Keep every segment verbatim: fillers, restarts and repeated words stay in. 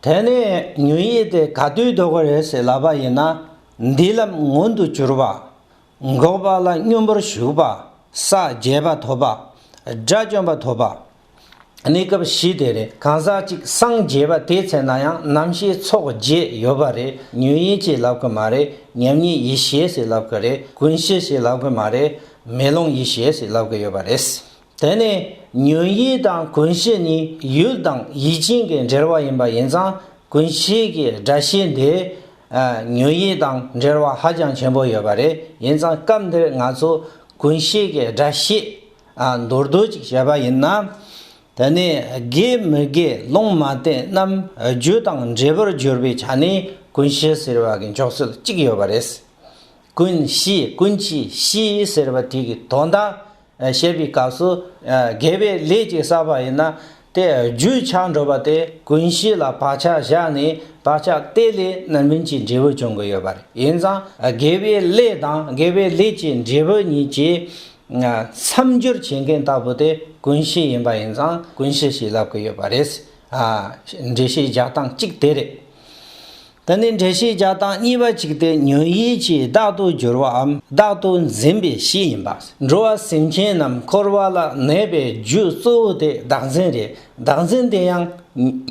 དེ་ནས་ཉོན་ཡིད་དེ་ག་དུས་ལྡོག་གི་རེད་ཟེར་ལབ་པ་ཡིན་ན། འདུལ་ལམ་མངོན་དུ་གྱུར་པ། འགོག་པ་ལ་སྙོམས་པར་ཞུགས་པ། ས་བརྒྱད་པ་ཐོབ་པ། དགྲ་བཅོམ་པ་ཐོབ་པ། གནས་སྐབས་བཞི་དེ་རེད། གང་ཟག་གཅིག་སངས་རྒྱས་པ་དེ་ཚེ་ན་ཡང་རྣམ་ཤེས་ཚོགས་བརྒྱད་ཡོད་པ་རེད། ཉོན་ཡིད་ཅེས་ལབ་གི་མ་རེད། མཉམ་ཉིད་ཡེ་ཤེས་ཟེར་ལབ་གི་རེད། ཀུན་གཞི་ཞེས་ལབ་གི་མ་རེད། མེ་ལོང་ཡེ་ཤེས་ཟེར་ལབ་གི་ཡོད་པ་རེད། དེ་ནས་ཉོན་ཡིད་དང་ཀུན་གཞི་གཉིས་ཡུལ་དང་ཡུལ་ཅན་གྱི་འབྲེལ་བ་ཡིན་པ་ཡིན་ཙང་། ཀུན་གཞི་གི་སྒྲ་བཤད་འདི་ཨ་ཉོན་ཡིད་དང་འབྲེལ་བ་ཧ་ཅང་ཆེན་པོ་ཡོད་པ་རེད། ཡིན་ཙང་སྐབས་འདིར་ང་ཚོ་ཀུན་གཞི་གི་སྒྲ་བཤད་ཨ་མདོར་བསྡུས་ཅིག་བྱས་པ་ཡིན་ན། དེ་ནས་དགེ་མི་དགེ་ལུང་མ་བསྟན་རྣམས་རྒྱུ་དང་འབྲས་བུར་སྦྱོར་བའི་ཆ་ནས་ཀུན་གཞི་ཟེར་བ་གི་འཇོག་ཚུལ་གཅིག་ཡོད་པ་རེད། ཀུན་གཞི། ཀུན་གྱི་གཞི་ཟེར་བ་དེ་གི་དོན་དག་བཤད་པའི་སྐབས་སུ། དགེ་བའི་ལས་ཅིག་བསགས་པ་ཡིན་ན། དེ་རྒྱུ་ཆགས་འགྲོ་བ་དེ་ཀུན་གཞི་ལ་བག་ཆགས་བཞག་ནས། བག་ཆགས་དེ་ལས་རྣམ་སྨིན་གྱི་འབྲས་བུ་འབྱུང་གི་ཡོད་པ་རེད། ཡིན་ཙང་དགེ་བའི་ལས་དང་དགེ་བའི་ལས་ཀྱི་འབྲས་བུ་གཉིས་ཀྱི་མཚམས་སྦྱོར་བྱེད་མཁན་ལྟ་བུ་དེ་ཀུན་གཞི་ཡིན་པ་ཡིན་ཙང་ཀུན་གཞི་ཞེས་ལབ་ཀྱི་ཡོད་པ་རེད། འགྲེལ་བཤད་རྒྱག་སྟངས་གཅིག་དེ་རེད། དེ་ནས་འགྲེལ་བཤད་རྒྱག་སྟངས་གཉིས་པ་གཅིག་དེ། ཉོན་ཡིད་ཀྱིས་བདག་ཏུ་གྱུར་པའམ་བདག་ཏུ་འཛིན་པའི་གཞི་ཡིན་པ། འགྲོ་བ་སེམས་ཅན་རྣམས་འཁོར་བ་ལ་གནས་པའི་རྒྱུ་གཙོ་བོ་དེ་བདག་འཛིན་རེད། བདག་འཛིན་དེ་ཡང་།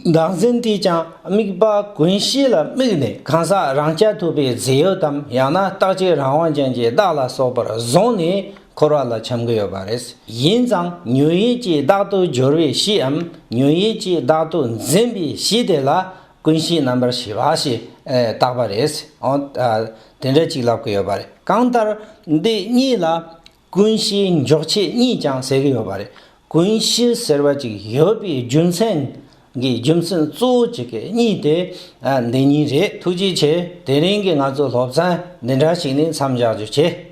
བདག་འཛིན་དེས་ཀྱང་དམིགས་པ་ཀུན་གཞི་ལ་དམིགས་ནས་གང་ཟག་རང་རྐྱ་ཐུབ་པའི་རྫས་ཡོད་དམ། ཡང་ན་རྟག་གཅིག་རང་དབང་ཅན་གྱི་བདག་ལ་སོགས་པར་བཟུང་ནས་འཁོར་བ་ལ་འཁྱམས་ཀྱི་ཡོད་པ་རེད། ཡིན་ཙང་ཉོན་ཡིད་ཀྱིས་བདག་ཏུ་གྱུར་པའི་གཞིའམ་ཉོན་ཡིད་ཀྱིས་བདག་ཏུ་འཛིན་པའི་གཞི་དེ་ལ། ཀུན་གཞི་རྣམ་པར་ཤེས་པ་ཞེས་ཨེ་བཏགས་པ་རེད། འོ། ཨ། དེ་འདྲ་ཅིག་ལབ་ཀྱི་ཡོད་པ་རེད། གང་ལྟར་འདི་གཉིས་ལ་ཀུན་གཞིའི་འཇོག་བྱེད་གཉིས་ཀྱང་ཟེར་གྱི་ཡོད་པ་རེད། ཀུན་གཞི་ཟེར་བ་ཅིག་ཡོད་པའི་རྒྱུ་མཚན་གྱི་རྒྱུ་མཚན་གཙོ་བོ་གཅིག་གི་གཉིས་དེ་ཨ་འདི་གཉིས་རེད། ཐུགས་རྗེ་ཆེ། དེ་རིང་གི་ང་ཚོ་སློབ་ཚན་འདི་འདྲ་ཞིག་ནས་མཚམས་བཞག་རྒྱུ་བྱེད།